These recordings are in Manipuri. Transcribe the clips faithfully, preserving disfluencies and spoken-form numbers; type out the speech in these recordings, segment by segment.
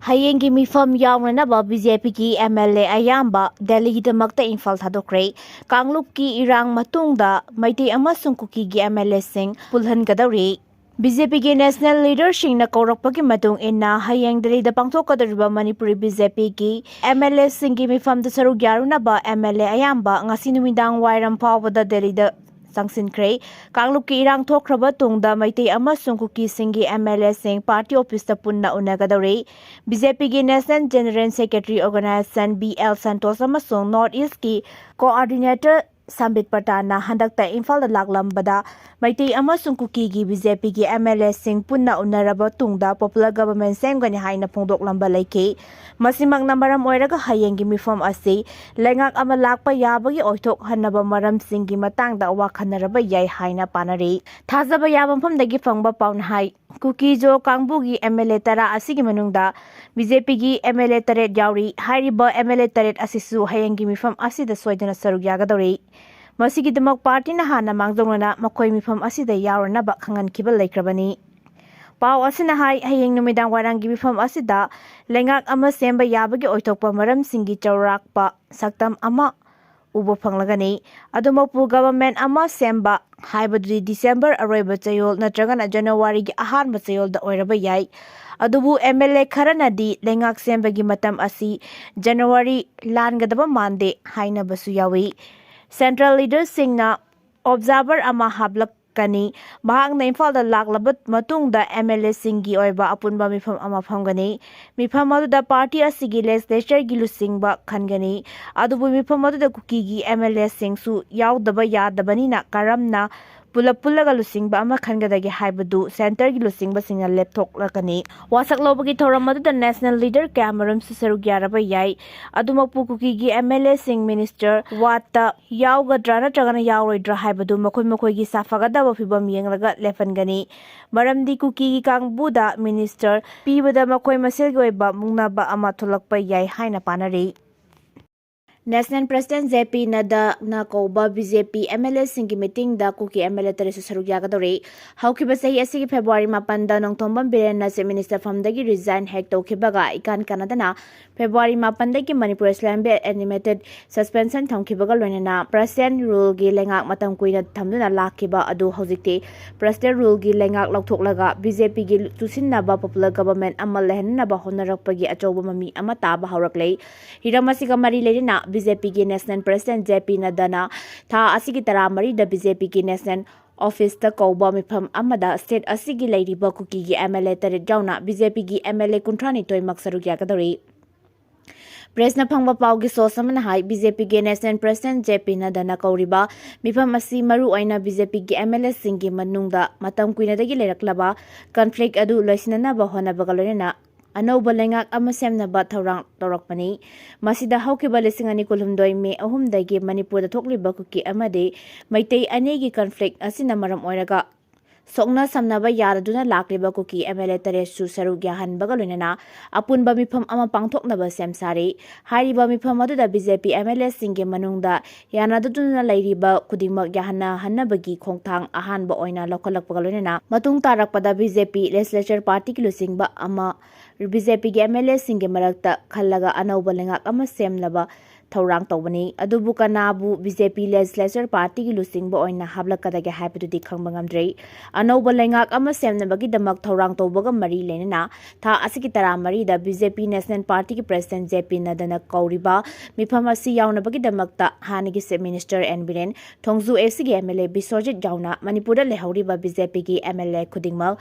ꯍꯌꯦꯡꯒꯤ ꯃꯤꯐꯝ ꯌꯥꯎꯅꯅꯕ ꯕꯤ ꯖꯦ ꯄꯤꯒꯤ ꯑꯦꯝ ꯑꯦꯜ ꯑꯦ ꯑꯌꯥꯝꯕ ꯗꯦꯜꯂꯤꯒꯤꯗꯃꯛꯇ ꯏꯝꯐꯥꯜ ꯊꯥꯗꯣꯛꯈ꯭ꯔꯦ꯫ ꯀꯥꯡꯂꯨꯞꯀꯤ ꯏꯔꯥꯡ ꯃꯇꯨꯡꯗ ꯃꯩꯇꯩ ꯑꯃꯁꯨꯡ ꯀꯨꯀꯤꯒꯤ ꯑꯦꯝ ꯑꯦꯜ ꯑꯦꯁꯤꯡ ꯄꯨꯜꯍꯟꯒꯗꯧꯔꯤ꯫ ꯕꯤ ꯖꯦ ꯄꯤꯒꯤ ꯅꯦꯁꯅꯦꯜ ꯂꯤꯗꯔꯁꯤꯡꯅ ꯀꯧꯔꯛꯄꯒꯤ ꯃꯇꯨꯡ ꯏꯟꯅ ꯍꯌꯦꯡ ꯗꯦꯜꯂꯤꯗ ꯄꯥꯡꯊꯣꯛꯀꯗꯧꯔꯤꯕ ꯃꯅꯤꯄꯨꯔꯤ ꯕꯤ ꯖꯦ ꯄꯤꯒꯤ ꯑꯦꯝ ꯑꯦꯜ ꯑꯦꯁꯤꯡꯒꯤ ꯃꯤꯐꯝꯗ ꯁꯔꯨꯛ ꯌꯥꯔꯨꯅꯕ ꯑꯦꯝ ꯑꯦꯜ ꯑꯦ ꯑꯌꯥꯝꯕ ꯉꯁꯤ ꯅꯨꯃꯤꯗꯥꯡ ꯋꯥꯏꯔꯝ ꯐꯥꯎꯕꯗ ꯗꯦꯜꯂꯤꯗ ꯆꯪꯁꯤꯟꯈ꯭ꯔꯦ꯫ ꯀꯥꯡꯂꯨꯞꯀꯤ ꯏꯔꯥꯡ ꯊꯣꯛꯈ꯭ꯔꯕ ꯇꯨꯡꯗ ꯃꯩꯇꯩ ꯑꯃꯁꯨꯡ ꯀꯨꯀꯤꯁꯤꯡꯒꯤ ꯑꯦꯝ ꯑꯦꯜ ꯑꯦꯁꯤꯡ ꯄꯥꯔꯇꯤ ꯑꯣꯐꯤꯁꯇ ꯄꯨꯟꯅ ꯎꯅꯒꯗꯧꯔꯤ꯫ ꯕꯤ ꯖꯦ ꯄꯤꯒꯤ national general secretary organisation B L Santosh ꯑꯃꯁꯨꯡ ꯅꯣꯔꯠ ꯏꯁꯀꯤ ꯀꯣꯑꯣꯔꯗꯤꯅꯦꯇꯔ ꯁꯝꯕꯤꯠ ꯄꯇꯥꯟꯅ ꯍꯟꯗꯛꯇ ꯏꯝꯐꯥꯜꯗ ꯂꯥꯛꯂꯝꯕꯗ ꯃꯩꯇꯩ ꯑꯃꯁꯨꯡ ꯀꯨꯀꯤꯒꯤ ꯕꯤ ꯖꯦ ꯄꯤꯒꯤ ꯑꯦꯝ ꯑꯦꯜ ꯑꯦꯁꯤꯡ ꯄꯨꯟꯅ ꯎꯅꯔꯕ ꯇꯨꯡꯗ ꯄꯣꯄꯨꯂꯔ ꯒꯚꯔꯟꯃꯦꯟꯠ ꯁꯦꯝꯒꯅꯤ ꯍꯥꯏꯅ ꯐꯣꯡꯗꯣꯛꯂꯝꯕ ꯂꯩꯈꯤ꯫ ꯃꯁꯤꯃꯛꯅ ꯃꯔꯝ ꯑꯣꯏꯔꯒ ꯍꯌꯦꯡꯒꯤ ꯃꯤꯐꯝ ꯑꯁꯤ ꯂꯩꯉꯥꯛ ꯑꯃ ꯂꯥꯛꯄ ꯌꯥꯕꯒꯤ ꯑꯣꯏꯊꯣꯛꯍꯟꯅꯕ ꯃꯔꯝꯁꯤꯡꯒꯤ ꯃꯇꯥꯡꯗ ꯋꯥꯈꯟꯅꯔꯕ ꯌꯥꯏ ꯍꯥꯏꯅ ꯄꯥꯅꯔꯤ꯫ ꯊꯥꯖꯕ ꯌꯥꯕ ꯃꯐꯝꯗꯒꯤ ꯐꯪꯕ ꯄꯥꯎꯅ ꯍꯥꯏ, ꯀꯨꯀꯤ-ꯖꯣ ꯀꯥꯡꯕꯨꯒꯤ ꯑꯦꯝ ꯑꯦꯜ ꯑꯦ ꯇꯔꯥ ꯑꯁꯤꯒꯤ ꯃꯅꯨꯡꯗ ꯕꯤ ꯖꯦ ꯄꯤꯒꯤ ꯑꯦꯝ ꯑꯦꯜ ꯑꯦ ꯇꯔꯦꯠ ꯌꯥꯎꯔꯤ꯫ ꯍꯥꯏꯔꯤꯕ ꯑꯦꯝ ꯑꯦꯜ ꯑꯦ ꯇꯔꯦꯠ ꯑꯁꯤꯁꯨ ꯍꯌꯦꯡꯒꯤ ꯃꯤꯐꯝ ꯑꯁꯤꯗ ꯁꯣꯏꯗꯅ ꯁꯔꯨꯛ ꯌꯥꯒꯗꯧꯔꯤ꯫ ꯃꯁꯤꯒꯤꯗꯃꯛ ꯄꯥꯔꯇꯤꯅ ꯍꯥꯟꯅ ꯃꯥꯡꯖꯧꯅꯅ ꯃꯈꯣꯏ ꯃꯤꯐꯝ ꯑꯁꯤꯗ ꯌꯥꯎꯔꯅꯕ ꯈꯪꯍꯟꯈꯤꯕ ꯂꯩꯈ꯭ꯔꯕꯅꯤ꯫ ꯄꯥꯎ ꯑꯁꯤꯅ ꯍꯥꯏ, ꯍꯌꯦꯡ ꯅꯨꯃꯤꯗꯥꯡ ꯋꯥꯏꯔꯝꯒꯤ ꯃꯤꯐꯝ ꯑꯁꯤꯗ ꯂꯩꯉꯥꯛ ꯑꯃ ꯁꯦꯝꯕ ꯌꯥꯕꯒꯤ ꯑꯣꯏꯊꯣꯛꯄ ꯃꯔꯝꯁꯤꯡꯒꯤ ꯆꯥꯎꯔꯥꯛꯄ ꯁꯛꯇꯝ ꯑꯃ ꯎꯕ ꯐꯪꯂꯒꯅꯤ꯫ ꯑꯗꯨꯃꯛꯄꯨ ꯒꯚꯔꯟꯃꯦꯟꯠ ꯑꯃ ꯁꯦꯝꯕ ꯍꯥꯏꯕꯗꯨꯗꯤ ꯗꯤꯁꯦꯝꯕꯔ ꯑꯔꯣꯏꯕ ꯆꯌꯣꯜ ꯅꯠꯇ꯭ꯔꯒꯅ ꯖꯅꯋꯥꯔꯤꯒꯤ ꯑꯍꯥꯟꯕ ꯆꯌꯣꯜꯗ ꯑꯣꯏꯔꯕ ꯌꯥꯏ꯫ ꯑꯗꯨꯕꯨ ꯑꯦꯝ ꯑꯦꯜ ꯑꯦ ꯈꯔꯅꯗꯤ ꯂꯩꯉꯥꯛ ꯁꯦꯝꯕꯒꯤ ꯃꯇꯝ ꯑꯁꯤ ꯖꯅꯋꯥꯔꯤ ꯂꯥꯟꯒꯗꯕ ꯃꯥꯟꯗꯦ ꯍꯥꯏꯅꯕꯁꯨ ꯌꯥꯎꯏ꯫ ꯁꯦꯟꯇ꯭ꯔꯦꯜ ꯂꯤꯗꯔꯁꯤꯡꯅ ꯑꯣꯕꯖꯥꯔꯚꯔ ꯑꯃ ꯍꯥꯞꯂꯛꯀꯅꯤ꯫ ꯃꯍꯥꯛꯅ ꯏꯝꯐꯥꯜꯗ ꯂꯥꯛꯂꯕ ꯃꯇꯨꯡꯗ ꯑꯦꯝ ꯑꯦꯜ ꯑꯦꯁꯤꯡꯒꯤ ꯑꯣꯏꯕ ꯑꯄꯨꯟꯕ ꯃꯤꯐꯝ ꯑꯃ ꯐꯝꯒꯅꯤ꯫ ꯃꯤꯐꯝ ꯑꯗꯨꯗ ꯄꯥꯔꯇꯤ ꯑꯁꯤꯒꯤ ꯂꯦꯖꯤꯁꯂꯦꯆꯔꯒꯤ ꯂꯨꯆꯤꯡꯕ ꯈꯟꯒꯅꯤ꯫ ꯑꯗꯨꯕꯨ ꯃꯤꯐꯝ ꯑꯗꯨꯗ ꯀꯨꯀꯤꯒꯤ ꯑꯦꯝ ꯑꯦꯜ ꯑꯦꯁꯤꯡꯁꯨ ꯌꯥꯎꯗꯕ ꯌꯥꯗꯕꯅꯤꯅ ꯀꯔꯝꯅ ꯄꯨꯂꯞ ꯄꯨꯜꯂꯒ ꯂꯨꯆꯤꯡꯕ ꯑꯃ ꯈꯟꯒꯗꯒꯦ ꯍꯥꯏꯕꯗꯨ ꯁꯦꯟꯇꯔꯒꯤ ꯂꯨꯆꯤꯡꯕꯁꯤꯡꯅ ꯂꯦꯞꯊꯣꯛꯂꯛꯀꯅꯤ꯫ ꯋꯥꯁꯛ ꯂꯧꯕꯒꯤ ꯊꯧꯔꯝ ꯑꯗꯨꯗ ꯅꯦꯁꯅꯦꯜ ꯂꯤꯗꯔ ꯀꯌꯥꯃꯔꯨꯝꯁꯨ ꯁꯔꯨꯛ ꯌꯥꯔꯕ ꯌꯥꯏ꯫ ꯑꯗꯨꯃꯛꯄꯨ ꯀꯨꯀꯤꯒꯤ ꯑꯦꯝ ꯑꯦꯜ ꯑꯦꯁꯤꯡ ꯃꯤꯅꯤꯁꯇꯔ ꯋꯥꯠꯇ ꯌꯥꯎꯒꯗ꯭ꯔꯥ ꯅꯠꯇ꯭ꯔꯒꯅ ꯌꯥꯎꯔꯣꯏꯗ꯭ꯔꯥ ꯍꯥꯏꯕꯗꯨ ꯃꯈꯣꯏ ꯃꯈꯣꯏꯒꯤ ꯁꯥꯐꯒꯗꯕ ꯐꯤꯕꯝ ꯌꯦꯡꯂꯒ ꯂꯦꯞꯍꯟꯒꯅꯤ꯫ ꯃꯔꯝꯗꯤ ꯀꯨꯀꯤꯒꯤ ꯀꯥꯡꯕꯨꯗ ꯃꯤꯅꯤꯁꯇꯔ ꯄꯤꯕꯗ ꯃꯈꯣꯏ ꯃꯁꯦꯜꯒꯤ ꯑꯣꯏꯕ ꯃꯨꯛꯅꯕ ꯑꯃ ꯊꯣꯛꯂꯛꯄ ꯌꯥꯏ ꯍꯥꯏꯅ ꯄꯥꯅꯔꯤ꯫ National President J P ꯅꯗ꯭ꯗꯥꯅ ꯀꯧꯕ B J P M L A ꯁꯤꯡꯒꯤ meeting the Kuki M L A ꯇꯔꯦꯠꯁꯨ ꯁꯔꯨꯛ ꯌꯥꯒꯗꯧꯔꯤ꯫ ꯍꯧꯈꯤꯕ ꯆꯍꯤ ꯑꯁꯤꯒꯤ February ꯃꯥꯄꯟꯗ ꯅꯣꯡꯊꯣꯝꯕꯝ ꯕꯤꯔꯦꯟꯅ Chief Minister ꯐꯝꯗꯒꯤ resign ꯍꯦꯛ ꯇꯧꯈꯤꯕꯒ ꯏꯀꯥꯟ ꯀꯥꯟꯅꯗꯅ February ꯃꯥꯄꯟꯗꯒꯤ Manipur Assembly animated suspension ꯊꯝꯈꯤꯕꯒ ꯂꯣꯏꯅꯅ President rule ꯒꯤ ꯂꯩꯉꯥꯛ ꯃꯇꯝ ꯀꯨꯏꯅ ꯊꯝꯗꯨꯅ ꯂꯥꯛꯈꯤꯕ ꯑꯗꯨ ꯍꯧꯖꯤꯛꯇꯤ President rule ꯒꯤ ꯂꯩꯉꯥꯛ ꯂꯧꯊꯣꯛꯂꯒ B J P ꯒꯤ ꯆꯨꯁꯤꯟꯅꯕ popular government ꯑꯃ ꯂꯩꯍꯟꯅꯕ ꯍꯣꯠꯅꯔꯛꯄꯒꯤ ꯑꯆꯧꯕ ꯃꯃꯤ ꯑꯃ ꯇꯥꯕ ꯍꯧꯔꯛꯂꯦ꯫ ꯍꯤꯔꯝ ꯑꯁꯤꯒ ꯃꯔꯤ ꯂꯩꯅꯅ B J P ꯒꯤ National President J P ꯅꯗ꯭ꯗꯥꯅ ꯊꯥ ꯑꯁꯤꯒꯤ ꯇꯔꯥꯃꯔꯤꯗ B J P ꯒꯤ National Office ꯇ ꯀꯧꯕ ꯃꯤꯐꯝ ꯑꯃꯗ state ꯑꯁꯤꯒꯤ ꯂꯩꯔꯤꯕ ꯀꯨꯀꯤꯒꯤ M L A ꯇꯔꯦꯠ ꯌꯥꯎꯅ B J P ꯒꯤ M L A ꯀꯨꯟꯊ꯭ꯔꯥꯅꯤꯊꯣꯏꯃꯛ ꯁꯔꯨꯛ ꯌꯥꯒꯗꯧꯔꯤ꯫ Press ꯅ ꯐꯪꯕ ꯄꯥꯎꯒꯤ source ꯑꯃꯅ ꯍꯥꯏ, B J P ꯒꯤ National President J P ꯅꯗ꯭ꯗꯥꯅ ꯀꯧꯔꯤꯕ ꯃꯤꯐꯝ ꯑꯁꯤ ꯃꯔꯨ ꯑꯣꯏꯅ B J P ꯒꯤ M L A ꯁꯤꯡꯒꯤ ꯃꯅꯨꯡꯗ ꯃꯇꯝ ꯀꯨꯏꯅꯗꯒꯤ ꯂꯩꯔꯛꯂꯕ conflict ꯑꯗꯨ ꯂꯣꯏꯁꯤꯟꯅꯅꯕ ꯍꯣꯠꯅꯕꯒ ꯂꯣꯏꯅꯅ ꯑꯅꯧꯕ ꯂꯩꯉꯥꯛ ꯑꯃ ꯁꯦꯝꯅꯕ ꯊꯧꯔꯥꯡ ꯇꯧꯔꯛꯄꯅꯤ꯫ ꯃꯁꯤꯗ ꯍꯧꯈꯤꯕ ꯂꯤꯁꯤꯡ ꯑꯅꯤ ꯀꯨꯟꯍꯨꯝꯗꯣꯏ May ꯑꯍꯨꯝꯗꯒꯤ ꯃꯅꯤꯄꯨꯔꯗ ꯊꯣꯛꯂꯤꯕ ꯀꯨꯀꯤ ꯑꯃꯗꯤ ꯃꯩꯇꯩ ꯑꯅꯤꯒꯤ conflict ꯑꯁꯤꯅ ꯃꯔꯝ ꯑꯣꯏꯔꯒ ꯁꯣꯛꯅ ꯁꯝꯅꯕ ꯌꯥꯗꯗꯨꯅ ꯂꯥꯛꯂꯤꯕ ꯀꯨꯀꯤ M L A ꯇꯔꯦꯠꯁꯨ ꯁꯔꯨꯛ ꯌꯥꯍꯟꯕꯒ ꯂꯣꯏꯅꯅ ꯑꯄꯨꯟꯕ ꯃꯤꯐꯝ ꯑꯃ ꯄꯥꯡꯊꯣꯛꯅꯕ ꯁꯦꯝ ꯁꯥꯔꯤ꯫ ꯍꯥꯏꯔꯤꯕ ꯃꯤꯐꯝ ꯑꯗꯨꯗ B J P M L A ꯁꯤꯡꯒꯤ ꯃꯅꯨꯡꯗ ꯌꯥꯅꯗꯗꯨꯅ ꯂꯩꯔꯤꯕ ꯈꯨꯗꯤꯡꯃꯛ ꯌꯥꯍꯟꯅꯍꯟꯅꯕꯒꯤ ꯈꯣꯡꯊꯥꯡ ꯑꯍꯥꯟꯕ ꯑꯣꯏꯅ ꯂꯧꯈꯠꯂꯛꯄꯒ ꯂꯣꯏꯅꯅ ꯃꯇꯨꯡ ꯇꯥꯔꯛꯄꯗ B J P Legislature Party ꯒꯤ ꯂꯨꯆꯤꯡꯕ ꯑꯃ B J P ꯒꯤ M L A ꯁꯤꯡꯒꯤ ꯃꯔꯛꯇ ꯈꯜꯂꯒ ꯑꯅꯧꯕ ꯂꯩꯉꯥꯛ ꯑꯃ ꯁꯦꯝꯅꯕ ꯊꯧꯔꯥꯡ ꯇꯧꯕꯅꯤ꯫ ꯑꯗꯨꯕꯨ ꯀꯅꯥꯕꯨ B J P Legislature Party ꯒꯤ ꯂꯨꯆꯤꯡꯕ ꯑꯣꯏꯅ ꯍꯥꯞꯂꯛꯀꯗꯒꯦ ꯍꯥꯏꯕꯗꯨꯗꯤ ꯈꯪꯕ ꯉꯝꯗ꯭ꯔꯤ꯫ ꯑꯅꯧꯕ ꯂꯩꯉꯥꯛ ꯑꯃ ꯁꯦꯝꯅꯕꯒꯤꯗꯃꯛ ꯊꯧꯔꯥꯡ ꯇꯧꯕꯒ ꯃꯔꯤ ꯂꯩꯅꯅ ꯊꯥ ꯑꯁꯤꯒꯤ ꯇꯔꯥꯃꯔꯤꯗ B J P National Party ꯒꯤ President J P ꯅꯗ꯭ꯗꯥꯅ ꯀꯧꯔꯤꯕ ꯃꯤꯐꯝ ꯑꯁꯤ ꯌꯥꯎꯅꯕꯒꯤꯗꯃꯛꯇ ꯍꯥꯟꯅꯒꯤ Chief Minister N Biren, Thongju A C ꯒꯤ M L A ꯕꯤꯁ꯭ꯋꯖꯤꯠ ꯌꯥꯎꯅ ꯃꯅꯤꯄꯨꯔꯗ ꯂꯩꯍꯧꯔꯤꯕ B J P ꯒꯤ M L A ꯈꯨꯗꯤꯡꯃꯛ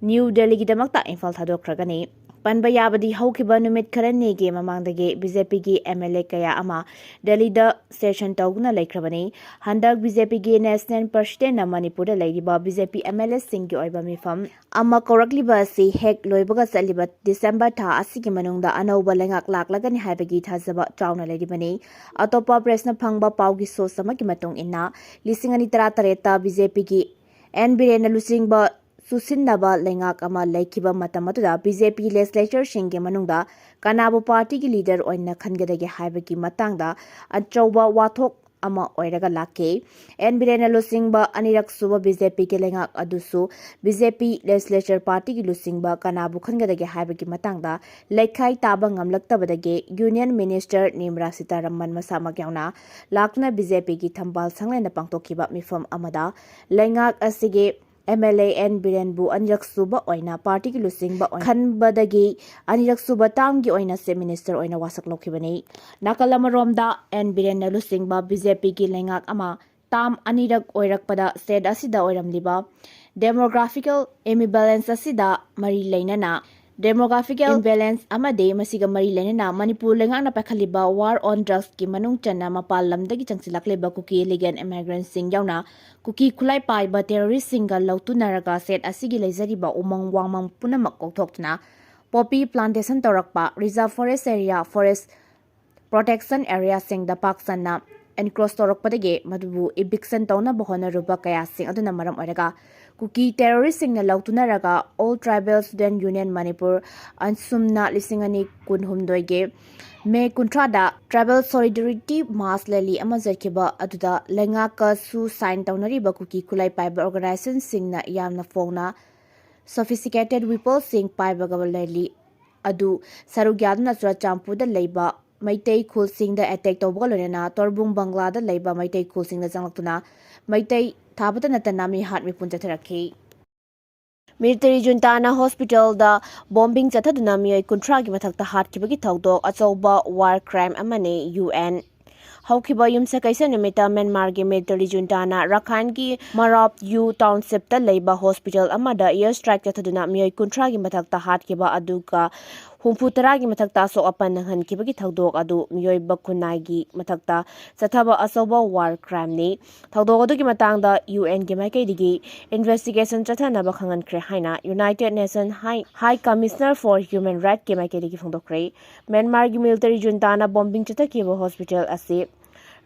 New Delhi ꯒꯤꯗꯃꯛꯇ ꯏꯝꯐꯥꯜ ꯊꯥꯗꯣꯛꯈ꯭ꯔꯒꯅꯤ꯫ ꯄꯟꯕ ꯌꯥꯕꯗꯤ ꯍꯧꯈꯤꯕ ꯅꯨꯃꯤꯠ ꯈꯔꯅꯤꯒꯤ ꯃꯃꯥꯡꯗꯒꯤ B J P ꯒꯤ M L A ꯀꯌꯥ ꯑꯃ ꯗꯦꯜꯂꯤꯗ session ꯇꯧꯗꯨꯅ ꯂꯩꯈ꯭ꯔꯕꯅꯤ꯫ ꯍꯟꯗꯛ B J P ꯒꯤ National President ꯅ ꯃꯅꯤꯄꯨꯔꯗ ꯂꯩꯔꯤꯕ B J P M L A ꯁꯤꯡꯒꯤ ꯑꯣꯏꯕ ꯃꯤꯐꯝ ꯑꯃ ꯀꯧꯔꯛꯂꯤꯕ ꯑꯁꯤ ꯍꯦꯛ ꯂꯣꯏꯕꯒ ꯆꯠꯂꯤꯕ December ꯊꯥ ꯑꯁꯤꯒꯤ ꯃꯅꯨꯡꯗ ꯑꯅꯧꯕ ꯂꯩꯉꯥꯛ ꯂꯥꯛꯂꯒꯅꯤ ꯍꯥꯏꯕꯒꯤ ꯊꯥꯖꯕ ꯆꯥꯎꯅ ꯂꯩꯔꯤꯕꯅꯤ꯫ ꯑꯇꯣꯞꯄ press ꯅ ꯐꯪꯕ ꯄꯥꯎꯒꯤ source ꯑꯃꯒꯤ ꯃꯇꯨꯡ ꯏꯟꯅ, ꯂꯤꯁꯤꯡ ꯑꯅꯤ ꯇꯔꯥꯇꯔꯦꯠꯇ B J P ꯒꯤ N ꯕꯤꯔꯦꯟꯅ ꯂꯨꯆꯤꯡꯕ ꯇꯨꯁꯤꯟꯅꯕ ꯂꯩꯉꯥꯛ ꯑꯃ ꯂꯩꯈꯤꯕ ꯃꯇꯝ ꯑꯗꯨꯗ ꯕꯤ ꯖꯦ ꯄꯤ ꯂꯦꯖꯤꯁꯂꯦꯆꯔꯁꯤꯡꯒꯤ ꯃꯅꯨꯡꯗ ꯀꯅꯥꯕꯨ ꯄꯥꯔꯇꯤꯒꯤ ꯂꯤꯗꯔ ꯑꯣꯏꯅ ꯈꯟꯒꯗꯒꯦ ꯍꯥꯏꯕꯒꯤ ꯃꯇꯥꯡꯗ ꯑꯆꯧꯕ ꯋꯥꯊꯣꯛ ꯑꯃ ꯑꯣꯏꯔꯒ ꯂꯥꯛꯈꯤ꯫ ꯑꯦꯟ ꯕꯤꯔꯦꯟꯅ ꯂꯨꯆꯤꯡꯕ ꯑꯅꯤꯔꯛ ꯁꯨꯕ ꯕꯤ ꯖꯦ ꯄꯤꯒꯤ ꯂꯩꯉꯥꯛ ꯑꯗꯨꯁꯨ ꯕꯤ ꯖꯦ ꯄꯤ ꯂꯦꯖꯤꯁꯂꯦꯆꯔ ꯄꯥꯔꯇꯤꯒꯤ ꯂꯨꯆꯤꯡꯕ ꯀꯅꯥꯕꯨ ꯈꯟꯒꯗꯒꯦ ꯍꯥꯏꯕꯒꯤ ꯃꯇꯥꯡꯗ ꯂꯩꯈꯥꯏ ꯇꯥꯕ ꯉꯝꯂꯛꯇꯕꯗꯒꯤ ꯌꯨꯅꯤꯌꯟ ꯃꯤꯅꯤꯁꯇꯔ ꯅꯤꯔꯃꯂꯥ ꯁꯤꯇꯥꯔꯥꯃꯟ ꯃꯁꯥꯃꯛ ꯌꯥꯎꯅ ꯂꯥꯛꯇꯨꯅ ꯕꯤ ꯖꯦ ꯄꯤꯒꯤ ꯊꯝꯕꯥꯜ ꯁꯪꯂꯦꯟꯗ ꯄꯥꯡꯊꯣꯛꯈꯤꯕ ꯃꯤꯐꯝ ꯑꯃꯗ ꯂꯩꯉꯥꯛ ꯑꯁꯤꯒꯤ ꯑꯦꯝ ꯑꯦꯜ ꯑꯦ ꯑꯦꯟ ꯕꯤꯔꯦꯟꯕꯨ ꯑꯅꯤꯔꯛ ꯁꯨꯕ ꯑꯣꯏꯅ ꯄꯥꯔꯇꯤꯒꯤ ꯂꯨꯆꯤꯡꯕ ꯑꯣꯏꯅ ꯈꯟꯕꯗꯒꯤ ꯑꯅꯤꯔꯛ ꯁꯨꯕ ꯇꯥꯝꯒꯤ ꯑꯣꯏꯅ ꯆꯤꯐ ꯃꯤꯅꯤꯁꯇꯔ ꯑꯣꯏꯅ ꯋꯥꯁꯛ ꯂꯧꯈꯤꯕꯅꯤ꯫ ꯅꯥꯀꯜ ꯑꯃꯔꯣꯝꯗ ꯑꯦꯟ ꯕꯤꯔꯦꯟꯅ ꯂꯨꯆꯤꯡꯕ ꯕꯤ ꯖꯦ ꯄꯤꯒꯤ ꯂꯩꯉꯥꯛ ꯑꯃ ꯇꯥꯝ ꯑꯅꯤꯔꯛ ꯑꯣꯏꯔꯛꯄꯗ ꯁ꯭ꯇꯦꯠ ꯑꯁꯤꯗ ꯑꯣꯏꯔꯝꯂꯤꯕ ꯗꯦꯃꯣꯒ꯭ꯔꯥꯐꯤꯀꯦꯜ ꯏꯝꯕꯦꯂꯦꯟꯁ ꯑꯁꯤꯗ ꯃꯔꯤ ꯂꯩꯅꯅ ꯗꯦꯃꯣꯒ꯭ꯔꯥꯐꯤꯀꯦꯜ ꯏꯝꯕꯦꯂꯦꯟꯁ ꯑꯃꯗꯤ ꯃꯁꯤꯒ ꯃꯔꯤ ꯂꯩꯅꯅ ꯃꯅꯤꯄꯨꯔ ꯂꯩꯉꯥꯛꯅ ꯄꯥꯏꯈꯠꯂꯤꯕ ꯋꯥꯔ ꯑꯣꯟ ꯗ꯭ꯔꯒꯁꯀꯤ ꯃꯅꯨꯡ ꯆꯟꯅ ꯃꯄꯥꯟ ꯂꯝꯗꯒꯤ ꯆꯪꯁꯤꯜꯂꯛꯂꯤꯕ ꯀꯨꯀꯤ ꯏꯂꯤꯒꯦꯜ ꯏꯃꯤꯒ꯭ꯔꯦꯟꯠꯁꯤꯡ ꯌꯥꯎꯅ ꯀꯨꯀꯤ ꯈꯨꯠꯂꯥꯏ ꯄꯥꯏꯕ ꯇꯦꯔꯣꯔꯤꯁ꯭ꯠꯁꯤꯡꯒ ꯂꯧꯇꯨꯅꯔꯒ ꯁ꯭ꯇꯦꯠ ꯑꯁꯤꯒꯤ ꯂꯩꯖꯔꯤꯕ ꯎꯃꯪ ꯋꯥꯃꯪ ꯄꯨꯝꯅꯃꯛ ꯀꯣꯛꯊꯣꯛꯇꯨꯅ ꯄꯣꯄꯤ ꯄ꯭ꯂꯥꯟꯇꯦꯁꯟ ꯇꯧꯔꯛꯄ, reserve forest area, forest protection ꯑꯦꯔꯤꯌꯥꯁꯤꯡꯗ ꯄꯥꯛ ꯆꯟꯅ ꯑꯦꯟꯀ꯭ꯔꯣꯆ ꯇꯧꯔꯛꯄꯗꯒꯤ ꯃꯗꯨꯕꯨ ꯏꯚꯤꯛꯁꯟ ꯇꯧꯅꯕ ꯍꯣꯠꯅꯔꯨꯕ ꯀꯌꯥꯁꯤꯡ ꯑꯗꯨꯅ ꯃꯔꯝ ꯑꯣꯏꯔꯒ ꯀꯨꯀꯤ ꯇꯦꯔꯣꯔꯤꯁ꯭ꯠꯁꯤꯡꯅ ꯂꯧꯇꯨꯅꯔꯒ all tribal student union Manipur ꯑꯁꯨꯝꯅ ꯂꯤꯁꯤꯡ ꯑꯅꯤ ꯀꯨꯟꯍꯨꯝꯗꯣꯏꯒꯤ ꯃꯦ ꯀꯨꯟꯊ꯭ꯔꯥꯗ ꯇ꯭ꯔꯥꯏꯕꯦꯜ ꯁꯣꯂꯤꯗꯥꯔꯤꯇꯤ ꯃꯥꯔꯆ ꯔꯦꯂꯤ ꯑꯃ ꯆꯠꯈꯤꯕ ꯑꯗꯨꯗ ꯂꯩꯉꯥꯛꯀꯁꯨ ꯁꯥꯏꯟ ꯇꯧꯅꯔꯤꯕ ꯀꯨꯀꯤ ꯈꯨꯠꯂꯥꯏ ꯄꯥꯏꯕ ꯑꯣꯔꯒꯅꯥꯏꯖꯦꯁꯟꯁꯤꯡꯅ ꯌꯥꯝꯅ ꯐꯣꯡꯅ ꯁꯣꯐꯤꯁꯇꯤꯀꯦꯇꯦꯗ ꯋꯤꯄꯟꯁꯤꯡ ꯄꯥꯏꯕꯒ ꯔꯦꯂꯤ ꯑꯗꯨ ꯁꯔꯨꯛ ꯌꯥꯗꯨꯅ ꯆꯨꯔꯆꯥꯟꯄꯨꯔꯗ ꯂꯩꯕ ꯃꯩꯇꯩ ꯈꯨꯜꯁꯤꯡꯗ ꯑꯦꯇꯦꯛ ꯇꯧꯕꯒ ꯂꯣꯏꯅꯅ ꯇꯣꯔꯕꯨꯡ ꯕꯪꯒ꯭ꯂꯥꯗ ꯂꯩꯕ ꯃꯩꯇꯩ ꯈꯨꯜꯁꯤꯡꯗ ꯆꯪꯂꯛꯇꯨꯅ ꯃꯩꯇꯩ ꯊꯥꯕꯇ ꯅꯠꯇꯅ ꯃꯤꯍꯥꯠ ꯃꯤꯄꯨꯟ ꯆꯠꯊꯔꯛꯈꯤ꯫ ꯃꯤꯂꯤꯇꯔꯤ ꯖꯨꯟꯇꯥꯅ ꯍꯣꯁꯄꯤꯇꯥꯜꯗ ꯕꯣꯝꯕꯤꯡ ꯆꯠꯊꯗꯨꯅ ꯃꯤꯑꯣꯏ ꯀꯨꯟꯊ꯭ꯔꯥꯒꯤ ꯃꯊꯛꯇ ꯍꯥꯠꯈꯤꯕꯒꯤ ꯊꯧꯗꯣꯛ ꯑꯆꯧꯕ ꯋꯥꯔ ꯀ꯭ꯔꯥꯏꯝ ꯑꯃꯅꯤ, ꯌꯨ ꯑꯦꯟ꯫ ꯍꯧꯈꯤꯕ ꯌꯨꯝꯁꯀꯩꯁ ꯅꯨꯃꯤꯠꯇ ꯃ꯭ꯌꯥꯟꯃꯥꯔꯒꯤ ꯃꯤꯂꯤꯇꯔꯤ ꯖꯨꯟꯇꯥꯅ ꯔꯥꯈꯥꯏꯟꯒꯤ ꯃꯔꯥꯞ ꯌꯨ ꯇꯥꯎꯟꯁꯤꯞꯇ ꯂꯩꯕ ꯍꯣꯁꯄꯤꯇꯥꯜ ꯑꯃꯗ ꯑꯦꯌꯔ ꯁ꯭ꯇ꯭ꯔꯥꯏꯛ ꯆꯠꯊꯗꯨꯅ ꯃꯤꯑꯣꯏ ꯀꯨꯟꯊ꯭ꯔꯥꯒꯤ ꯃꯊꯛꯇ ꯍꯥꯠꯈꯤꯕ ꯑꯗꯨꯒ ꯍꯨꯝꯐꯨ ꯇꯔꯥꯒꯤ ꯃꯊꯛꯇ ꯑꯁꯣꯛ ꯑꯄꯟ ꯅꯪꯍꯟꯈꯤꯕꯒꯤ ꯊꯧꯗꯣꯛ ꯑꯗꯨ ꯃꯤꯑꯣꯏꯕ ꯈꯨꯟꯅꯥꯏꯒꯤ ꯃꯊꯛꯇ ꯆꯠꯊꯕ ꯑꯆꯧꯕ ꯋꯥꯔ ꯀ꯭ꯔꯥꯏꯝꯅꯤ꯫ ꯊꯧꯗꯣꯛ ꯑꯗꯨꯒꯤ ꯃꯇꯥꯡꯗ ꯌꯨ ꯑꯦꯟꯒꯤ ꯃꯥꯏꯀꯩꯗꯒꯤ ꯏꯟꯚꯦꯁꯇꯤꯒꯦꯁꯟ ꯆꯠꯊꯅꯕ ꯈꯪꯍꯟꯈ꯭ꯔꯦ ꯍꯥꯏꯅ ꯌꯨꯅꯥꯏꯇꯦꯗ ꯅꯦꯁꯟ ꯍꯥꯏ, ꯍꯥꯏ ꯀꯃꯤꯁꯅꯔ ꯐꯣꯔ ꯍ꯭ꯌꯨꯃꯦꯟ ꯔꯥꯏꯠꯀꯤ ꯃꯥꯏꯀꯩꯗꯒꯤ ꯐꯣꯡꯗꯣꯛꯈ꯭ꯔꯦ꯫ ꯃ꯭ꯌꯥꯟꯃꯥꯔꯒꯤ ꯃꯤꯂꯤꯇꯔꯤ ꯖꯨꯟꯇꯥꯅ ꯕꯣꯝꯕꯤꯡ ꯆꯠꯊꯈꯤꯕ ꯍꯣꯁꯄꯤꯇꯥꯜ ꯑꯁꯤ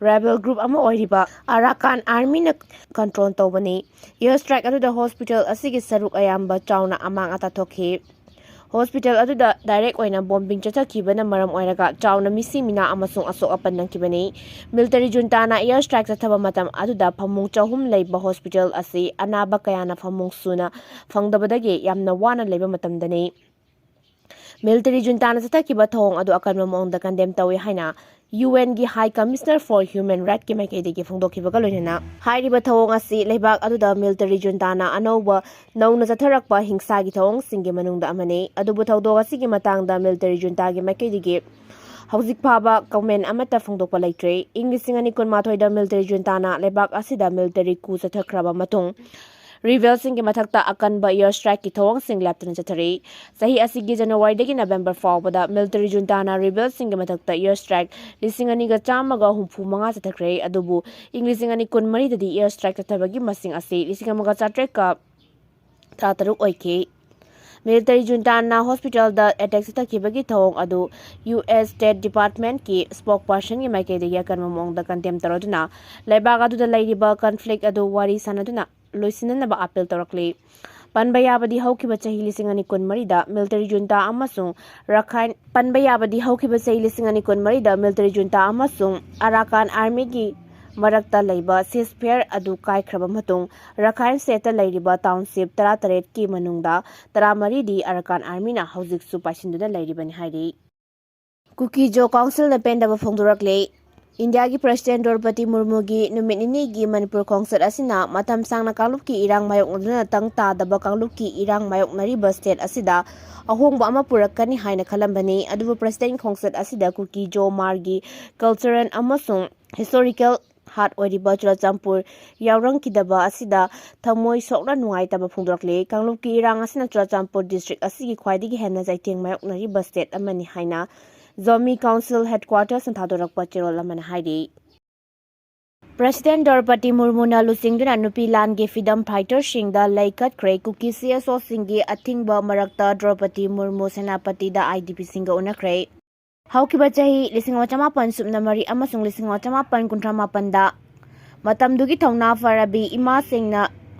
rebel group ꯑꯃ ꯑꯣꯏꯔꯤꯕ ꯑꯔꯥꯀꯥꯟ ꯑꯥꯔꯃꯤꯅ ꯀꯟꯇ꯭ꯔꯣꯜ ꯇꯧꯕꯅꯤ꯫ ꯏꯌꯔ ꯁ꯭ꯇ꯭ꯔꯥꯏꯛ ꯑꯗꯨꯗ ꯍꯣꯁꯄꯤꯇꯥꯜ ꯑꯁꯤꯒꯤ ꯁꯔꯨꯛ ꯑꯌꯥꯝꯕ ꯆꯥꯎꯅ ꯑꯃꯥꯡ ꯑꯇꯥ ꯊꯣꯛꯈꯤ꯫ ꯍꯣꯁꯄꯤꯇꯥꯜ ꯑꯗꯨꯗ ꯗꯥꯏꯔꯦꯛ ꯑꯣꯏꯅ ꯕꯣꯝꯕꯤꯡ ꯆꯠꯊꯈꯤꯕꯅ ꯃꯔꯝ ꯑꯣꯏꯔꯒ ꯆꯥꯎꯅ ꯃꯤꯁꯤ ꯃꯤꯅꯥ ꯑꯃꯁꯨꯡ ꯑꯁꯣꯛ ꯑꯄꯟ ꯅꯪꯈꯤꯕꯅꯤ꯫ ꯃꯤꯂꯤꯇꯔꯤ ꯖꯨꯟꯇꯥꯅ ꯏꯌꯔ ꯁ꯭ꯇ꯭ꯔꯥꯏꯛ ꯆꯠꯊꯕ ꯃꯇꯝ ꯑꯗꯨꯗ ꯐꯃꯨꯡ ꯆꯍꯨꯝ ꯂꯩꯕ ꯍꯣꯁꯄꯤꯇꯥꯜ ꯑꯁꯤ ꯑꯅꯥꯕ ꯀꯌꯥꯅ ꯐꯃꯨꯡ ꯁꯨꯅ ꯐꯪꯗꯕꯗꯒꯤ ꯌꯥꯝꯅ ꯋꯥꯅ ꯂꯩꯕ ꯃꯇꯝꯗꯅꯤ꯫ ꯃꯤꯂꯤꯇꯔꯤ ꯖꯨꯟꯇꯥꯅ ꯆꯠꯊꯈꯤꯕ ꯊꯧꯑꯣꯡ ꯑꯗꯨ ꯑꯀꯟꯕ ꯃꯑꯣꯡꯗ ꯀꯟꯗꯦꯝ ꯇꯧꯏ ꯍꯥꯏꯅ ꯌꯨ ꯑꯦꯟꯒꯤ High Commissioner for Human Rightsꯀꯤ ꯃꯥꯏꯀꯩꯗꯒꯤ ꯐꯣꯡꯗꯣꯛꯈꯤꯕꯒ ꯂꯣꯏꯅꯅ ꯍꯥꯏꯔꯤꯕ ꯊꯧꯑꯣꯡ ꯑꯁꯤ ꯂꯩꯕꯥꯛ ꯑꯗꯨꯗ ꯃꯤꯂꯤꯇꯔꯤ ꯖꯨꯟꯇꯥꯅ ꯑꯅꯧꯕ ꯅꯧꯅ ꯆꯠꯊꯔꯛꯄ ꯍꯤꯡꯁꯥꯒꯤ ꯊꯧꯑꯣꯡꯁꯤꯡꯒꯤ ꯃꯅꯨꯡꯗ ꯑꯃꯅꯤ꯫ ꯑꯗꯨꯕꯨ ꯊꯧꯗꯣꯛ ꯑꯁꯤꯒꯤ ꯃꯇꯥꯡꯗ ꯃꯤꯂꯤꯇꯔꯤ ꯖꯨꯟꯇꯥꯒꯤ ꯃꯥꯏꯀꯩꯗꯒꯤ ꯍꯧꯖꯤꯛ ꯐꯥꯎꯕ ꯀꯃꯦꯟ ꯑꯃꯠꯇ ꯐꯣꯡꯗꯣꯛꯄ ꯂꯩꯇ꯭ꯔꯤ꯫ ꯏꯪ ꯂꯤꯁꯤꯡ ꯑꯅꯤ ꯀꯨꯟꯃꯥꯊꯣꯏꯗ ꯃꯤꯂꯤꯇꯔꯤ ꯖꯨꯟꯇꯥꯅ ꯂꯩꯕꯥꯛ ꯑꯁꯤꯗ ꯃꯤꯂꯤꯇꯔꯤ coup ꯆꯠꯊꯈ꯭ꯔꯕ ꯃꯇꯨꯡ, ꯔꯤꯕꯦꯜꯁꯤꯡꯒꯤ ꯃꯊꯛꯇ ꯑꯀꯟꯕ ꯏꯌꯔ ꯁ꯭ꯇ꯭ꯔꯥꯏꯛꯀꯤ ꯊꯧꯑꯣꯡꯁꯤꯡ ꯂꯦꯞꯇꯅ ꯆꯠꯊꯔꯤ꯫ ꯆꯍꯤ ꯑꯁꯤꯒꯤ ꯖꯅꯋꯥꯔꯤꯗꯒꯤꯅ ꯅꯕꯦꯝꯕꯔ ꯐꯥꯎꯕꯗ ꯃꯤꯂꯤꯇꯔꯤ ꯖꯨꯟꯇꯥꯅ ꯔꯤꯕꯦꯜꯁꯤꯡꯒꯤ ꯃꯊꯛꯇ ꯏꯌꯔ ꯁ꯭ꯇ꯭ꯔꯥꯏꯛ ꯂꯤꯁꯤꯡ ꯑꯅꯤꯒ ꯆꯥꯝꯃꯒ ꯍꯨꯝꯐꯨ ꯃꯉꯥ ꯆꯠꯊꯈ꯭ꯔꯦ꯫ ꯑꯗꯨꯕꯨ ꯏꯪ ꯂꯤꯁꯤꯡ ꯑꯅꯤ ꯀꯨꯟꯃꯔꯤꯗꯗꯤ ꯏꯌꯔ ꯁ꯭ꯇ꯭ꯔꯥꯏꯛ ꯆꯠꯊꯕꯒꯤ ꯃꯁꯤꯡ ꯑꯁꯤ ꯂꯤꯁꯤꯡ ꯑꯃꯒ ꯆꯥꯇ꯭ꯔꯦꯠꯀ ꯇꯔꯥꯇꯔꯨꯛ ꯑꯣꯏꯈꯤ꯫ ꯃꯤꯂꯤꯇꯔꯤ ꯖꯨꯟꯇꯥꯅ ꯍꯣꯁꯄꯤꯇꯥꯜꯗ ꯑꯦꯇꯦꯛ ꯆꯠꯊꯈꯤꯕꯒꯤ ꯊꯧꯑꯣꯡ ꯑꯗꯨ ꯌꯨ ꯑꯦꯁ ꯁ꯭ꯇꯦꯠ ꯗꯤꯄꯥꯔꯠꯃꯦꯟꯠꯀꯤ ꯁ꯭ꯄꯣꯛꯄꯔꯁꯟꯒꯤ ꯃꯥꯏꯀꯩꯗꯒꯤ ꯑꯀꯟꯕ ꯃꯑꯣꯡꯗ ꯀꯟꯗꯦꯝ ꯇꯧꯔꯗꯨꯅ ꯂꯩꯕꯥꯛ ꯑꯗꯨꯗ ꯂꯩꯔꯤꯕ ꯀꯟꯐ꯭ꯂꯤꯛ ꯑꯗꯨ ꯋꯥꯔꯤ ꯁꯥꯟꯅꯗꯨꯅ ꯂꯣꯏꯁꯤꯟꯅꯅꯕ ꯑꯥꯄꯤꯜ ꯇꯧꯔꯛꯂꯤ꯫ ꯄꯟꯕ ꯌꯥꯕꯗꯤ ꯍꯧꯈꯤꯕ ꯆꯍꯤ ꯂꯤꯁꯤꯡ ꯑꯅꯤ ꯀꯨꯟꯃꯔꯤꯗ ꯃꯤꯂꯤꯇꯔꯤ ꯖꯨꯟꯇꯥ ꯑꯃꯁꯨꯡ ꯔꯈꯥꯏꯟ ꯄꯟꯕ ꯌꯥꯕꯗꯤ ꯍꯧꯈꯤꯕ ꯆꯍꯤ ꯂꯤꯁꯤꯡ ꯑꯅꯤ ꯀꯨꯟꯃꯔꯤꯗ ꯃꯤꯂꯤꯇꯔꯤ ꯖꯨꯟꯇꯥ ꯑꯃꯁꯨꯡ ꯑꯔꯥꯀꯥꯟ ꯑꯥꯔꯃꯤꯒꯤ ꯃꯔꯛꯇ ꯂꯩꯕ ceasefire ꯑꯗꯨ ꯀꯥꯏꯈ꯭ꯔꯕ ꯃꯇꯨꯡ ꯔꯈꯥꯏꯟ ꯁ꯭ꯇꯦꯠꯇ ꯂꯩꯔꯤꯕ ꯇꯥꯎꯟꯁꯤꯞ ꯇꯔꯥꯇꯔꯦꯠꯀꯤ ꯃꯅꯨꯡꯗ ꯇꯔꯥꯃꯔꯤꯗꯤ ꯑꯔꯥꯀꯥꯟ ꯑꯥꯔꯃꯤꯅ ꯍꯧꯖꯤꯛꯁꯨ ꯄꯥꯏꯁꯤꯟꯗꯨꯅ ꯂꯩꯔꯤꯕꯅꯤ ꯍꯥꯏꯔꯤ꯫ ꯀꯨꯀꯤꯖꯣ ꯀꯥꯎꯟꯁꯤꯜꯅ ꯄꯦꯟꯗꯕ ꯐꯣꯡꯗꯣꯔꯛꯂꯦ꯫ ꯏꯟꯗꯤꯌꯥꯒꯤ ꯄ꯭ꯔꯁꯤꯗꯦꯟꯠ ꯗ꯭ꯔꯧꯄꯗꯤ ꯃꯨꯔꯃꯨꯒꯤ ꯅꯨꯃꯤꯠ ꯅꯤꯅꯤꯒꯤ ꯃꯅꯤꯄꯨꯔ ꯈꯣꯡꯆꯠ ꯑꯁꯤꯅ ꯃꯇꯝ ꯁꯥꯡꯅ ꯀꯥꯡꯂꯨꯞꯀꯤ ꯏꯔꯥꯡ ꯃꯥꯌꯣꯛꯅꯗꯨꯅ ꯇꯪ ꯇꯥꯗꯕ ꯀꯥꯡꯂꯨꯞꯀꯤ ꯏꯔꯥꯡ ꯃꯥꯌꯣꯛꯅꯔꯤꯕ ꯁ꯭ꯇꯦꯠ ꯑꯁꯤꯗ ꯑꯍꯣꯡꯕ ꯑꯃ ꯄꯨꯔꯛꯀꯅꯤ ꯍꯥꯏꯅ ꯈꯜꯂꯝꯕꯅꯤ꯫ ꯑꯗꯨꯕꯨ ꯄ꯭ꯔꯁꯤꯗꯦꯟꯠ ꯈꯣꯡꯆꯠ ꯑꯁꯤꯗ ꯀꯨꯀꯤꯖꯣ ꯃꯥꯔꯒꯤ cultural ꯑꯃꯁꯨꯡ historical heart ꯑꯣꯏꯔꯤꯕ ꯆꯨꯔꯆꯥꯟꯄꯨꯔ ꯌꯥꯎꯔꯝꯈꯤꯗꯕ ꯑꯁꯤꯗ ꯊꯃꯣꯏ ꯁꯣꯛꯅ ꯅꯨꯡꯉꯥꯏꯇꯕ ꯐꯣꯡꯗꯣꯔꯛꯂꯤ꯫ ꯀꯥꯡꯂꯨꯞꯀꯤ ꯏꯔꯥꯡ ꯑꯁꯤꯅ ꯆꯨꯔꯆꯥꯟꯄꯨꯔ ꯗꯤꯁꯇ꯭ꯔꯤꯛ ꯑꯁꯤꯒꯤ ꯈ꯭ꯋꯥꯏꯗꯒꯤ ꯍꯦꯟꯅ ꯆꯩꯊꯦꯡ ꯃꯥꯌꯣꯛꯅꯔꯤꯕ ꯁ꯭ꯇꯦꯠ ꯑꯃꯅꯤ ꯍꯥꯏꯅ ꯖꯣꯃꯤ ꯀꯥꯎꯟꯁꯤꯜ ꯍꯦꯗꯀ꯭ꯋꯥꯇꯔꯁꯅ ꯊꯥꯗꯣꯔꯛꯄ ꯆꯦꯔꯣꯜ ꯑꯃꯅ ꯍꯥꯏꯔꯤ꯫ ꯄ꯭ꯔꯁꯤꯗꯦꯟꯠ ꯗ꯭ꯔꯧꯄꯗꯤ ꯃꯨꯔꯃꯨꯅ ꯂꯨꯆꯤꯡꯗꯨꯅ ꯅꯨꯄꯤ ꯂꯥꯟꯒꯤ freedom fighterꯁꯤꯡꯗ ꯂꯩ ꯀꯠꯈ꯭ꯔꯦ꯫ ꯀꯨꯀꯤ ꯁꯤ ꯑꯦꯁ ꯑꯣꯁꯤꯡꯒꯤ ꯑꯊꯤꯡꯕ ꯃꯔꯛꯇ ꯗ꯭ꯔꯧꯄꯗꯤ ꯃꯨꯔꯃꯨ ꯁꯦꯅꯥꯄꯇꯤꯗ ꯑꯥꯏ ꯗꯤ ꯄꯤꯁꯤꯡꯒ ꯎꯅꯈ꯭ꯔꯦ꯫ ꯍꯧꯈꯤꯕ ꯆꯍꯤ ꯂꯤꯁꯤꯡ ꯑꯃ ꯆꯃꯥꯄꯟ ꯁꯨꯞꯅ ꯃꯔꯤ ꯑꯃꯁꯨꯡ ꯂꯤꯁꯤꯡ ꯑꯃ ꯆꯃꯥꯄꯟ ꯀꯨꯟꯊ꯭ꯔꯥ ꯃꯥꯄꯟꯗ ꯃꯇꯝꯗꯨꯒꯤ ꯊꯧꯅꯥ ꯐꯔꯕꯤ ꯏꯃꯥꯁꯤꯡꯅ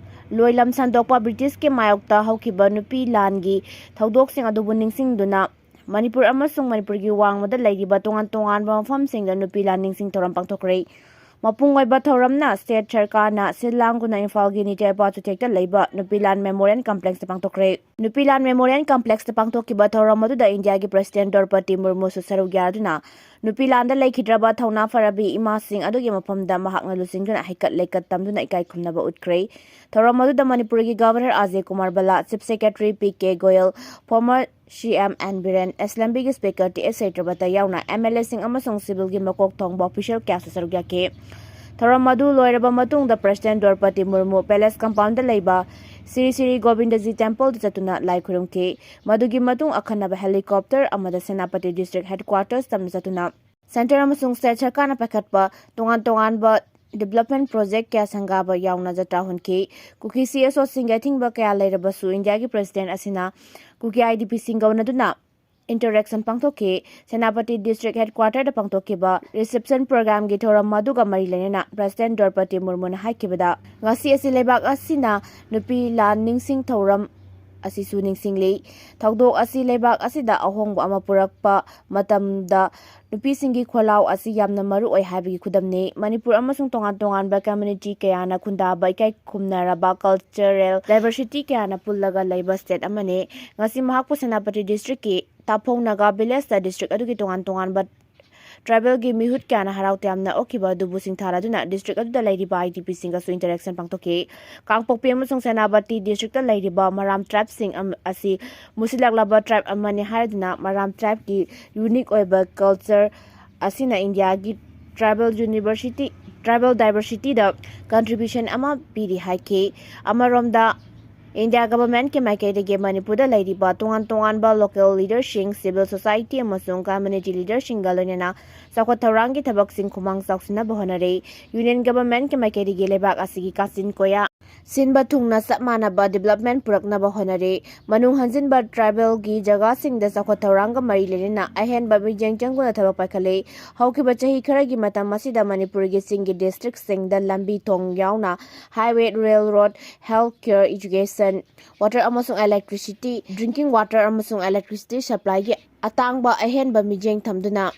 ꯂꯣꯏꯂꯝ ꯁꯟꯗꯣꯛꯄ ꯕ꯭ꯔꯤꯇꯤꯁꯀꯤ ꯃꯥꯌꯣꯛꯇ ꯍꯧꯈꯤꯕ ꯅꯨꯄꯤ ꯂꯥꯟꯒꯤ ꯊꯧꯗꯣꯛꯁꯤꯡ ꯑꯗꯨꯕꯨ ꯅꯤꯡꯁꯤꯡꯗꯨꯅ ꯃꯅꯤꯄꯨꯔ ꯑꯃꯁꯨꯡ ꯃꯅꯤꯄꯨꯔꯒꯤ ꯋꯥꯡꯃꯗ ꯂꯩꯔꯤꯕ ꯇꯣꯉꯥꯟ ꯇꯣꯉꯥꯟꯕ ꯃꯐꯝꯁꯤꯡꯗ ꯅꯨꯄꯤ ꯂꯥꯟ ꯅꯤꯡꯁꯤꯡ ꯊꯧꯔꯝ ꯄꯥꯡꯊꯣꯛꯈ꯭ꯔꯦ꯫ ꯃꯄꯨꯡ ꯑꯣꯏꯕ ꯊꯧꯔꯝꯅ ꯁ꯭ꯇꯦꯠ ꯁꯔꯀꯥꯔꯅ ꯁꯤꯜ ꯂꯥꯡꯗꯨꯅ ꯏꯝꯐꯥꯜꯒꯤ ꯅꯤꯇꯦꯄꯥ ꯆꯨꯊꯦꯛꯇ ꯂꯩꯕ ꯅꯨꯄꯤ ꯂꯥꯟ ꯃꯦꯃꯣꯔꯤꯌꯦꯜ ꯀꯝꯄ꯭ꯂꯦꯛꯁꯇ ꯄꯥꯡꯊꯣꯛꯈ꯭ꯔꯦ꯫ ꯅꯨꯄꯤ ꯂꯥꯟ ꯃꯦꯃꯣꯔꯤꯌꯦꯜ ꯀꯝꯄ꯭ꯂꯦꯛꯁꯇ ꯄꯥꯡꯊꯣꯛꯈꯤꯕ ꯊꯧꯔꯝ ꯑꯗꯨꯗ ꯏꯟꯗꯤꯌꯥꯒꯤ ꯄ꯭ꯔꯁꯤꯗꯦꯟꯠ ꯗ꯭ꯔꯧꯄꯗꯤ ꯃꯨꯔꯃꯨꯁꯨ ꯁꯔꯨꯛ ꯌꯥꯗꯨꯅ ꯅꯨꯄꯤ ꯂꯥꯟꯗ ꯂꯩꯈꯤꯗ꯭ꯔꯕ ꯊꯧꯅꯥ ꯐꯔꯕꯤ ꯏꯃꯥꯁꯤꯡ ꯑꯗꯨꯒꯤ ꯃꯐꯝꯗ ꯃꯍꯥꯛꯅ ꯂꯨꯆꯤꯡꯗꯨꯅ ꯍꯩꯀꯠ ꯂꯩꯀꯠ ꯇꯝꯗꯨꯅ ꯏꯀꯥꯏ ꯈꯨꯝꯅꯕ ꯎꯠꯈ꯭ꯔꯦ꯫ ꯊꯧꯔꯝ ꯑꯗꯨꯗ ꯃꯅꯤꯄꯨꯔꯒꯤ governor Ajay Kumar Bhalla, chief secretary P K Goyal, former C M N Biren, ꯑꯦꯁꯦꯝꯕ꯭ꯂꯤꯒꯤ ꯁ꯭ꯄꯤꯀꯔ ꯇꯤ ꯑꯦꯁ ꯁꯇ꯭ꯌꯕ꯭ꯔꯇ ꯌꯥꯎꯅ ꯑꯦꯝ ꯑꯦꯜ ꯑꯦꯁꯤꯡ ꯑꯃꯁꯨꯡ ꯁꯤꯚꯤꯜꯒꯤ ꯃꯀꯣꯛ ꯊꯣꯡꯕ ꯑꯣꯐꯤꯁꯤꯌꯦꯜ ꯀꯌꯥꯁꯨ ꯁꯔꯨꯛ ꯌꯥꯈꯤ꯫ ꯊꯧꯔꯝ ꯑꯗꯨ ꯂꯣꯏꯔꯕ ꯃꯇꯨꯡꯗ ꯄ꯭ꯔꯁꯤꯗꯦꯟꯠ ꯗ꯭ꯔꯧꯄꯗꯤ ꯃꯨꯔꯃꯨ ꯄꯦꯂꯦꯁ ꯀꯝꯄꯥꯎꯟꯗ ꯂꯩꯕ ꯁ꯭ꯔꯤ ꯁ꯭ꯔꯤ ꯒꯣꯕꯤꯟꯗꯖꯤ ꯇꯦꯝꯄꯜꯗ ꯆꯠꯇꯨꯅ ꯂꯥꯏ ꯈꯨꯔꯨꯝꯈꯤ꯫ ꯃꯗꯨꯒꯤ ꯃꯇꯨꯡ ꯑꯈꯟꯅꯕ ꯍꯦꯂꯤꯀꯣꯞꯇꯔ ꯑꯃꯗ ꯁꯦꯅꯥꯄꯇꯤ ꯗꯤꯁꯇ꯭ꯔꯤꯛ ꯍꯦꯗꯀ꯭ꯋꯥꯇꯔꯁ ꯇꯝꯅ ꯆꯠꯇꯨꯅ ꯁꯦꯟꯇꯔ ꯑꯃꯁꯨꯡ ꯁ꯭ꯇꯦꯠ ꯁꯔꯀꯥꯔꯅ ꯄꯥꯏꯈꯠꯄ ꯇꯣꯉꯥꯟ ꯇꯣꯉꯥꯟꯕ ꯗꯤꯕ꯭ꯂꯞꯃꯦꯟꯠ ꯄ꯭ꯔꯣꯖꯦꯛ ꯀꯌꯥ ꯁꯪꯒꯥꯕ ꯌꯥꯎꯅ ꯖꯇ꯭ꯔꯥ ꯍꯣꯟꯈꯤ꯫ ꯀꯨꯀꯤ ꯁꯤ ꯑꯦꯁ ꯑꯣꯁꯤꯡꯒꯤ ꯑꯊꯤꯡꯕ ꯀꯌꯥ ꯂꯩꯔꯕꯁꯨ ꯏꯟꯗꯤꯌꯥꯒꯤ ꯄ꯭ꯔꯁꯤꯗꯦꯟꯠ ꯑꯁꯤꯅ ꯀꯨꯀꯤ ꯑꯥꯏ ꯗꯤ ꯄꯤꯁꯤꯡ ꯀꯧꯅꯗꯨꯅ ꯏꯟꯇꯔꯦꯛꯁꯟ ꯄꯥꯡꯊꯣꯛꯈꯤ꯫ ꯁꯦꯅꯥꯄꯇꯤ ꯗꯤꯁꯇ꯭ꯔꯤꯛ ꯍꯦꯗꯀ꯭ꯋꯥꯇꯔꯗ ꯄꯥꯡꯊꯣꯛꯈꯤꯕ ꯔꯤꯁꯦꯞꯁꯟ ꯄ꯭ꯔꯣꯒ꯭ꯔꯥꯝꯒꯤ ꯊꯧꯔꯝ ꯑꯗꯨꯒ ꯃꯔꯤ ꯂꯩꯅꯅ ꯄ꯭ꯔꯁꯤꯗꯦꯟꯠ ꯗ꯭ꯔꯧꯄꯗꯤ ꯃꯨꯔꯃꯨꯅ ꯍꯥꯏꯈꯤꯕꯗ, ꯉꯁꯤ ꯑꯁꯤ ꯂꯩꯕꯥꯛ ꯑꯁꯤꯅ ꯅꯨꯄꯤ ꯂꯥꯟ ꯅꯤꯡꯁꯤꯡ ꯊꯧꯔꯝ ꯑꯁꯤꯁꯨ ꯅꯤꯡꯁꯤꯡꯂꯤ꯫ ꯊꯧꯗꯣꯛ ꯑꯁꯤ ꯂꯩꯕꯥꯛ ꯑꯁꯤꯗ ꯑꯍꯣꯡꯕ ꯑꯃ ꯄꯨꯔꯛꯄ ꯃꯇꯝꯗ ꯅꯨꯄꯤꯁꯤꯡꯒꯤ ꯈꯣꯜꯂꯥꯎ ꯑꯁꯤ ꯌꯥꯝꯅ ꯃꯔꯨ ꯑꯣꯏ ꯍꯥꯏꯕꯒꯤ ꯈꯨꯗꯝꯅꯤ꯫ ꯃꯅꯤꯄꯨꯔ ꯑꯃꯁꯨꯡ ꯇꯣꯉꯥꯟ ꯇꯣꯉꯥꯟꯕ ꯀꯝꯃ꯭ꯌꯨꯅꯤꯇꯤ ꯀꯌꯥꯅ ꯈꯨꯟꯗꯥꯕ ꯏꯀꯥꯏ ꯈꯨꯝꯅꯔꯕ ꯀꯜꯆꯔꯦꯜ ꯗꯥꯏꯕꯔꯁꯤꯇꯤ ꯀꯌꯥꯅ ꯄꯨꯜꯂꯒ ꯂꯩꯕ ꯁ꯭ꯇꯦꯠ ꯑꯃꯅꯤ꯫ ꯉꯁꯤ ꯃꯍꯥꯛꯄꯨ ꯁꯦꯅꯥꯄꯇꯤ ꯗꯤꯁꯇ꯭ꯔꯤꯛꯀꯤ ꯇꯥꯐꯧ ꯅꯥꯒꯥ ꯚꯤꯂꯦꯖꯇ ꯗꯤꯁꯇ꯭ꯔꯤꯛ ꯑꯗꯨꯒꯤ ꯇꯣꯉꯥꯟ ꯇꯣꯉꯥꯟꯕ ꯇ꯭ꯔꯥꯏꯕꯦꯜꯒꯤ ꯃꯤꯍꯨꯠ ꯀꯌꯥꯅ ꯍꯔꯥꯎ ꯇꯌꯥꯝꯅ ꯑꯣꯛꯈꯤꯕ ꯑꯗꯨꯕꯨ ꯁꯤꯡꯊꯥꯔꯗꯨꯅ ꯗꯤꯁꯇ꯭ꯔꯤꯛ ꯑꯗꯨꯗ ꯂꯩꯔꯤꯕ ꯑꯥꯏ ꯗꯤ ꯄꯤꯁꯤꯡꯒꯁꯨ ꯏꯟꯇꯔꯦꯛꯁꯟ ꯄꯥꯡꯊꯣꯛꯈꯤ꯫ ꯀꯥꯡꯄꯣꯛꯄꯤ ꯑꯃꯁꯨꯡ ꯁꯦꯅꯥꯄꯇꯤ ꯗꯤꯁꯇ꯭ꯔꯤꯛꯇ ꯂꯩꯔꯤꯕ ꯃꯔꯥꯝ ꯇ꯭ꯔꯥꯏꯕꯁꯤꯡ ꯑꯝ-, ꯑꯁꯤ ꯃꯨꯁꯤꯜꯂꯛꯂꯕ ꯇ꯭ꯔꯥꯏꯕ ꯑꯃꯅꯤ ꯍꯥꯏꯔꯗꯨꯅ ꯃꯔꯥꯝ ꯇ꯭ꯔꯥꯏꯕꯀꯤ ꯌꯨꯅꯤꯛ ꯑꯣꯏꯕ ꯀꯜꯆꯔ ꯑꯁꯤꯅ ꯏꯟꯗꯤꯌꯥꯒꯤ ꯇ꯭ꯔꯥꯏꯕꯦꯜ ꯌꯨꯅꯤꯚꯔꯁꯤꯇꯤ, ꯇ꯭ꯔꯥꯏꯕꯦꯜ ꯗꯥꯏꯕꯔꯁꯤꯇꯤꯗ ꯀꯟꯇ꯭ꯔꯤꯕ꯭ꯌꯨꯁꯟ ꯑꯃ ꯄꯤꯔꯤ ꯍꯥꯏꯈꯤ꯫ ꯑꯃꯔꯣꯝꯗ, ꯏꯟꯗꯤꯌꯥ ꯒꯚꯔꯟꯃꯦꯟꯠꯀꯤ ꯃꯥꯏꯀꯩꯗꯒꯤ ꯃꯅꯤꯄꯨꯔꯗ ꯂꯩꯔꯤꯕ ꯇꯣꯉꯥꯟ ꯇꯣꯉꯥꯟꯕ ꯂꯣꯀꯦꯜ ꯂꯤꯗꯔꯁꯤꯡ, ꯁꯤꯚꯤꯜ ꯁꯣꯁꯥꯏꯇꯤ ꯑꯃꯁꯨꯡ ꯀꯝꯃ꯭ꯌꯨꯅꯤꯇꯤ ꯂꯤꯗꯔꯁꯤꯡꯒ ꯂꯣꯏꯅꯅ ꯆꯥꯎꯈꯠ ꯊꯧꯔꯥꯡꯒꯤ ꯊꯕꯛꯁꯤꯡ ꯈꯨꯃꯥꯡ ꯆꯥꯎꯁꯤꯟꯅꯕ ꯍꯣꯠꯅꯔꯤ꯫ ꯌꯨꯅꯤꯌꯟ ꯒꯚꯔꯟꯃꯦꯟꯠꯀꯤ ꯃꯥꯏꯀꯩꯗꯒꯤ ꯂꯩꯕꯥꯛ ꯑꯁꯤꯒꯤ ꯀꯥꯆꯤꯟ ꯀꯣꯌꯥ ꯁꯤꯟꯕ ꯊꯨꯡꯅ ꯆꯞ ꯃꯥꯟꯅꯕ development ꯄꯨꯔꯛꯅꯕ ꯍꯣꯠꯅꯔꯤ꯫ ꯃꯅꯨꯡ ꯍꯟꯖꯤꯟꯕ tribalꯒꯤ ꯖꯒꯥꯁꯤꯡꯗ ꯆꯥꯎꯈꯠ ꯊꯧꯔꯥꯡꯒ ꯃꯔꯤ ꯂꯩꯅꯅ ꯑꯍꯦꯟꯕ ꯃꯤꯠꯌꯦꯡ ꯆꯪꯗꯨꯅ ꯊꯕꯛ ꯄꯥꯏꯈꯠꯂꯤ꯫ ꯍꯧꯈꯤꯕ ꯆꯍꯤ ꯈꯔꯒꯤ ꯃꯇꯝ ꯑꯁꯤꯗ ꯃꯅꯤꯄꯨꯔꯒꯤ ꯆꯤꯡꯒꯤ districtꯁꯤꯡꯗ ꯂꯝꯕꯤ ꯊꯣꯡ ꯌꯥꯎꯅ highway, rail road, health care, education, water ꯑꯃꯁꯨꯡ electricity, drinking water ꯑꯃꯁꯨꯡ electricity supplyꯒꯤ ꯑꯇꯥꯡꯕ ꯑꯍꯦꯟꯕ ꯃꯤꯠꯌꯦꯡ ꯊꯝꯗꯨꯅ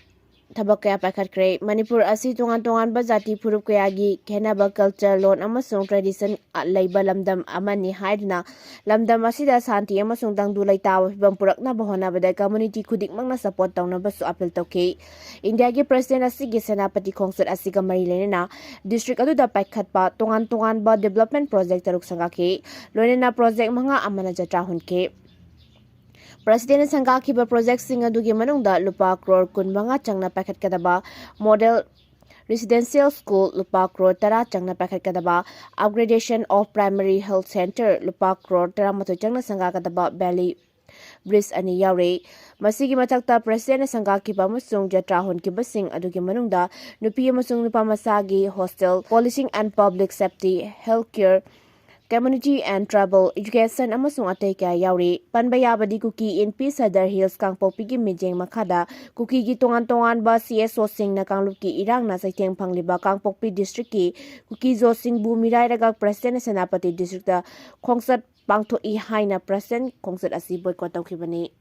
ꯊꯕꯛ ꯀꯌꯥ ꯄꯥꯏꯈꯠꯈ꯭ꯔꯦ꯫ ꯃꯅꯤꯄꯨꯔ ꯑꯁꯤ ꯇꯣꯉꯥꯟ ꯇꯣꯉꯥꯟꯕ ꯖꯥꯇꯤ ꯐꯨꯔꯨꯞ ꯀꯌꯥꯒꯤ ꯈꯦꯠꯅꯕ culture, ꯂꯣꯟ ꯑꯃꯁꯨꯡ tradition ꯂꯩꯕ ꯂꯝꯗꯝ ꯑꯃꯅꯤ ꯍꯥꯏꯗꯨꯅ ꯂꯝꯗꯝ ꯑꯁꯤꯗ ꯁꯥꯟꯇꯤ ꯑꯃꯁꯨꯡ ꯇꯪꯗꯨ ꯂꯩꯇꯥꯕ ꯐꯤꯕꯝ ꯄꯨꯔꯛꯅꯕ ꯍꯣꯠꯅꯕꯗ community ꯈꯨꯗꯤꯡꯃꯛꯅ support ꯇꯧꯅꯕꯁꯨ appeal ꯇꯧꯈꯤ꯫ ꯏꯟꯗꯤꯌꯥꯒꯤ president ꯑꯁꯤꯒꯤ ꯁꯦꯅꯥꯄꯇꯤ ꯈꯣꯡꯆꯠ ꯑꯁꯤꯒ ꯃꯔꯤ ꯂꯩꯅꯅ district ꯑꯗꯨꯗ ꯄꯥꯏꯈꯠꯄ ꯇꯣꯉꯥꯟ ꯇꯣꯉꯥꯟꯕ development project ꯇꯔꯨꯛ ꯁꯪꯒꯥꯈꯤ꯫ ꯂꯣꯏꯅꯅ project ꯃꯉꯥ ꯑꯃꯅ ꯖꯇ꯭ꯔꯥ ꯍꯨꯟꯈꯤ꯫ Presidentꯅ ꯁꯪꯒꯥꯈꯤꯕ projectꯁꯤꯡ ꯑꯗꯨꯒꯤ ꯃꯅꯨꯡꯗ ꯂꯨꯄꯥ crore ꯀꯨꯟꯃꯉꯥ ꯆꯪꯅ ꯄꯥꯏꯈꯠꯀꯗꯕ model residential school, ꯂꯨꯄꯥ crore ꯇꯔꯥ ꯆꯪꯅ ꯄꯥꯏꯈꯠꯀꯗꯕ upgradation of primary health center, ꯂꯨꯄꯥ crore ꯇꯔꯥꯃꯥꯊꯣꯏ ꯆꯪꯅ ꯁꯪꯒꯥꯒꯗꯕ valley bridge ꯑꯅꯤ ꯌꯥꯎꯔꯤ꯫ ꯃꯁꯤꯒꯤ ꯃꯊꯛꯇ presidentꯅ ꯁꯪꯒꯥꯈꯤꯕ ꯑꯃꯁꯨꯡ ꯖꯇ꯭ꯔꯥ ꯍꯨꯟꯈꯤꯕꯁꯤꯡ ꯑꯗꯨꯒꯤ ꯃꯅꯨꯡꯗ ꯅꯨꯄꯤ ꯑꯃꯁꯨꯡ ꯅꯨꯄꯥ ꯃꯆꯥꯒꯤ hostel, policing and public safety, health care, community and tribal education ꯑꯃꯁꯨꯡ ꯑꯇꯩ ꯀꯌꯥ ꯌꯥꯎꯔꯤ꯫ ꯄꯟꯕ ꯌꯥꯕꯗꯤ ꯀꯨꯀꯤ ꯏꯟꯄꯤ ꯁꯗꯔ ꯍꯤꯜꯁ ꯀꯥꯡꯄꯣꯛꯄꯤꯒꯤ ꯃꯤꯠꯌꯦꯡ ꯃꯈꯥꯗ ꯀꯨꯀꯤꯒꯤ ꯇꯣꯉꯥꯟ ꯇꯣꯉꯥꯟꯕ CSOꯁꯤꯡꯅ ꯀꯥꯡꯂꯨꯞꯀꯤ ꯏꯔꯥꯡꯅ ꯆꯩꯊꯦꯡ ꯐꯪꯂꯤꯕ ꯀꯥꯡꯄꯣꯛꯄꯤ districtꯀꯤ ꯀꯨꯀꯤ ꯖꯣꯁꯤꯡꯕꯨ ꯃꯤꯔꯥꯏꯔꯒ presidentꯅ ꯁꯦꯅꯥꯄꯇꯤ districtꯇ ꯈꯣꯡꯆꯠ ꯄꯥꯡꯊꯣꯛꯏ ꯍꯥꯏꯅ president ꯈꯣꯡꯆꯠ ꯑꯁꯤ boycott ꯇꯧꯈꯤꯕꯅꯤ꯫